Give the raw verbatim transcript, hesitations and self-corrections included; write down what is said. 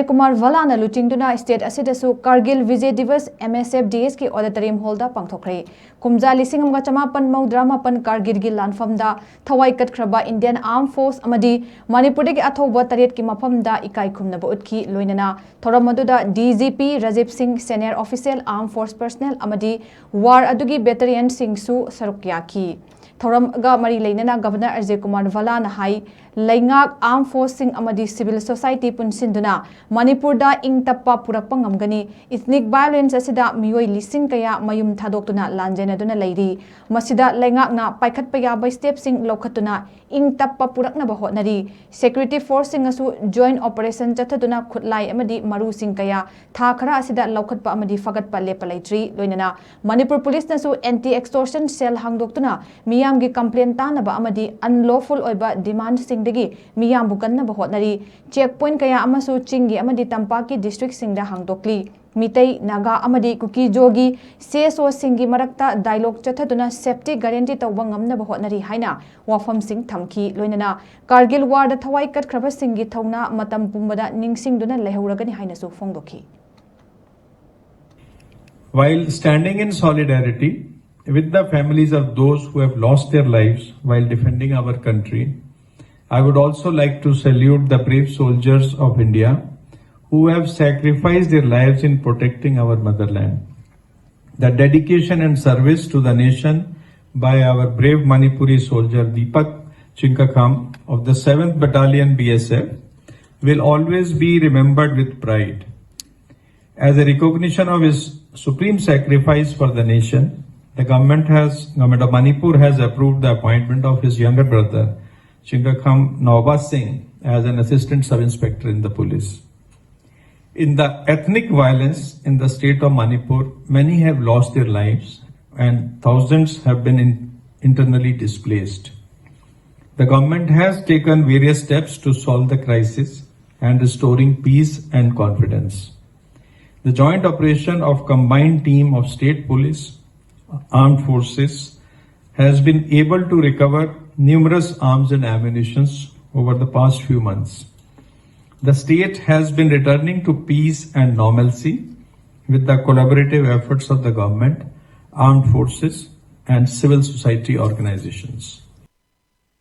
ꯀꯨꯃꯥꯔ ꯚꯂꯥꯅ ꯂꯨꯆꯤꯡꯗꯨꯅ state ꯑꯁꯤꯗꯁꯨ Kargil ꯚꯤꯖꯦ ꯗꯤꯕꯁ M S F D S ꯀꯤ auditorium hall ꯗ ꯄꯥꯡꯊꯣꯛꯈ꯭ꯔꯦ꯫ ꯀꯨꯝꯖꯥ ꯂꯤꯁꯤꯡ ꯑꯃꯒ ꯆꯃꯥꯄꯟ ꯃꯧꯗ꯭ꯔꯥ ꯃꯥꯄꯟ ꯀꯥꯔꯒꯤꯜꯒꯤ ꯂꯥꯟꯐꯝꯗ ꯊꯋꯥꯏ ꯀꯠꯈ꯭ꯔꯕ Indian Armed Force ꯑꯃꯗꯤ ꯃꯅꯤꯄꯨꯔꯗꯒꯤ ꯑꯊꯧꯕ ꯇꯔꯦꯠꯀꯤ ꯃꯐꯝꯗ ꯏꯀꯥꯏ ꯈꯨꯝꯅꯕ ꯎꯠꯈꯤ꯫ ꯂꯣꯏꯅꯅ ꯊꯧꯔꯝ ꯑꯗꯨꯗ D G P ꯔꯥꯖꯤꯕ ꯁꯤꯡ, senior official, armed force personnel ꯑꯃꯗꯤ war ꯑꯗꯨꯒꯤ veteran ꯁꯤꯡꯁꯨ ꯁꯔꯨꯛ ꯌꯥꯈꯤ꯫ ꯊꯧꯔꯝꯒ ꯃꯔꯤ ꯂꯩꯅꯅ Governor ꯑꯖꯌ ꯀꯨꯃꯥꯔ ꯚꯂꯥꯅ ꯍꯥꯏ, ꯂꯩꯉꯥꯛ, armed force ꯁꯤꯡ ꯑꯃꯗꯤ civil society ꯄꯨꯟꯁꯤꯟꯗꯨꯅ ꯃꯅꯤꯄꯨꯔꯗ ꯏꯪ ꯇꯞꯄ ꯄꯨꯔꯛꯄ ꯉꯝꯒꯅꯤ꯫ Ethnic violence ꯑꯁꯤꯗ ꯃꯤꯑꯣꯏ ꯂꯤꯁꯤꯡ ꯀꯌꯥ ꯃꯌꯨꯝ ꯊꯥꯗꯣꯛꯇꯨꯅ ꯂꯥꯟꯖꯦꯟꯅꯗꯨꯅ ꯂꯩꯔꯤ꯫ ꯃꯁꯤꯗ ꯂꯩꯉꯥꯛꯅ ꯄꯥꯏꯈꯠꯄ ꯌꯥꯕ step ꯁꯤꯡ ꯂꯧꯈꯠꯇꯨꯅ ꯏꯪ ꯇꯞꯄ ꯄꯨꯔꯛꯅꯕ ꯍꯣꯠꯅꯔꯤ꯫ Security force ꯁꯤꯡꯅꯁꯨ joint operation ꯆꯠꯊꯗꯨꯅ ꯈꯨꯠꯂꯥꯏ ꯑꯃꯗꯤ ꯃꯔꯨꯁꯤꯡ ꯀꯌꯥ ꯊꯥ ꯈꯔ ꯑꯁꯤꯗ ꯂꯧꯈꯠꯄ ꯑꯃꯗꯤ ꯐꯒꯠꯄ ꯂꯦꯞꯄ ꯂꯩꯇ꯭ꯔꯤ꯫ ꯂꯣꯏꯅꯅ ꯃꯅꯤꯄꯨꯔ ꯄꯨꯂꯤꯁꯅꯁꯨ anti extortion cell ꯍꯥꯡꯗꯣꯛꯇꯨꯅ ꯃꯤꯌꯥꯝꯒꯤ complain ꯇꯥꯅꯕ ꯑꯃꯗꯤ unlawful ꯑꯣꯏꯕ demand ꯁꯤꯡꯗꯒꯤ ꯃꯤꯌꯥꯝꯕꯨ ꯀꯟꯅꯕ ꯍꯣꯠꯅꯔꯤ꯫ Check point ꯀꯌꯥ ꯑꯃꯁꯨ ꯆꯤꯡꯒꯤ ꯑꯃꯗꯤ ꯇꯝꯄꯥꯛꯀꯤ district ꯁꯤꯡꯗ ꯍꯥꯡꯗꯣꯛꯂꯤ꯫ ꯃꯤꯇꯩ, ꯅꯥꯒꯥ ꯑꯃꯗꯤ ꯀꯨꯀꯤ-ꯖꯣꯒꯤ C S O ꯁꯤꯡꯒꯤ ꯃꯔꯛꯇ dialogue ꯆꯠꯊꯗꯨꯅ safety guarantee ꯇꯧꯕ ꯉꯝꯅꯕ ꯍꯣꯠꯅꯔꯤ ꯍꯥꯏꯅ ꯋꯥꯐꯝꯁꯤꯡ ꯊꯝꯈꯤ꯫ ꯂꯣꯏꯅꯅ ꯀꯥꯔꯒꯤꯜ war ꯗ ꯊꯋꯥꯏ ꯀꯠꯈ꯭ꯔꯕꯁꯤꯡꯒꯤ ꯊꯧꯅꯥ ꯃꯇꯝ ꯄꯨꯝꯕꯗ ꯅꯤꯡꯁꯤꯡꯗꯨꯅ ꯂꯩꯍꯧꯔꯒꯅꯤ ꯍꯥꯏꯅꯁꯨ ꯐꯣꯡꯗꯣꯛꯈꯤ꯫ While standing in solidarity with the families of those who have lost their lives while defending our country, I would also like to salute the brave soldiers of India who have sacrificed their lives in protecting our motherland. The dedication and service to the nation by our brave Manipuri soldier Deepak Chinkakham of the seventh Battalion B S F will always be remembered with pride. As a recognition of his supreme sacrifice for the nation, the government has, Government of Manipur has approved the appointment of his younger brother, Chinkakham Naoba Singh, as an assistant sub-inspector in the police. In the ethnic violence in the state of Manipur, many have lost their lives and thousands have been in-, internally displaced. The government has taken various steps to solve the crisis and restoring peace and confidence. The joint operation of combined team of state police, armed forces, has been able to recover numerous arms and ammunitions over the past few months. The state has been returning to peace and normalcy with the collaborative efforts of the government, armed forces, and civil society organizations.